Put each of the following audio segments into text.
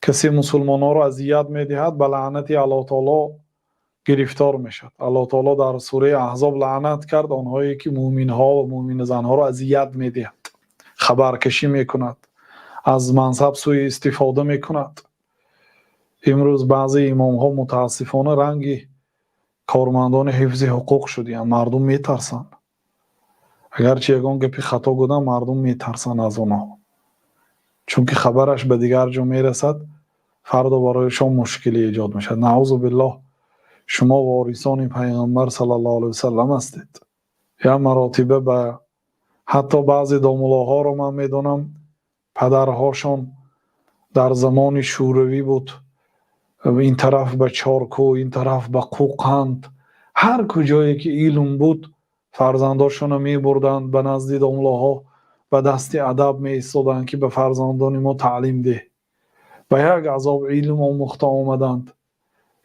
Касе мусулмонҳоро азият медиҳад, ба лаънати Аллоҳ таоло гирифтор мешавад. Аллоҳ таоло дар сураи Аҳзоб лаънат кард онҳое ки мӯъминҳо ва мӯъминзанҳоро азият медиҳад, хабаркашӣ мекунад, аз мансаб суиистифода мекунад. Имрӯз баъзе имомҳо мутаассифона ранги кормандони ҳифзи ҳуқуқ шудаанд. Мардум метарсанд, агарчи ягон гапи хато гӯянд, мардум метарсанд аз онҳо, чунки хабараш ба дигар ҷо мерасад, фардо барояшон мушкиле эҷод мешавад. Наъузу биллоҳ. Шумо ворисони Пайғамбар саллаллоҳу алайҳи васаллам ҳастед. Як маротиба ба ҳатто баъзе домуллоҳоро ман медонам, падарҳошон дар замони Шӯравӣ буд, ин тараф ба Чорку, ин тараф ба Қӯқанд, ҳар куҷое ки илм буд, фарзандошонро мебурданд ба назди домуллоҳо, ба дасти адаб меистоданд, ки ба фарзандони мо таълим деҳ. Ба як азоб илм омӯхта омаданд.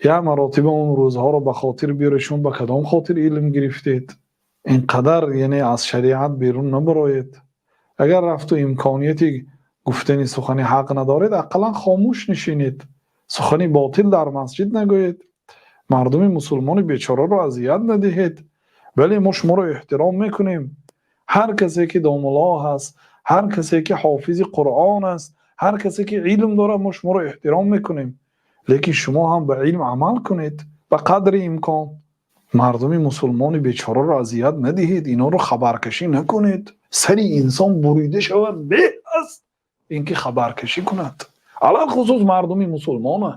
Як маротиба он рӯзҳоро ба хотир биёред. Шумо ба кадом хотир илм гирифтед? Ин қадар, яъне, аз шариат берун набароед. Агар рафту имконияти гуфтани сухани ҳақ надоред, ақаллан хомӯш нишинед, сухани ботил дар масҷид нагӯед, мардуми мусулмони бечораро азият надиҳед. Вале мо шуморо эҳтиром мекунем. Ҳар касе ки домулло ҳаст, ҳар касе ки ҳофизи Қуръон аст, ҳар касе ки илм дорад, мо шуморо эҳтиром мекунем, лекин шумо ҳам ба илм амал кунед ба қадри имкон. Мардуми мусулмони бечораро азият надиҳед, инҳоро хабаркашӣ накунед. Сари инсон бурида шавад, беҳ аст инки хабаркашӣ кунад, алалхусус мардуми мусулмона.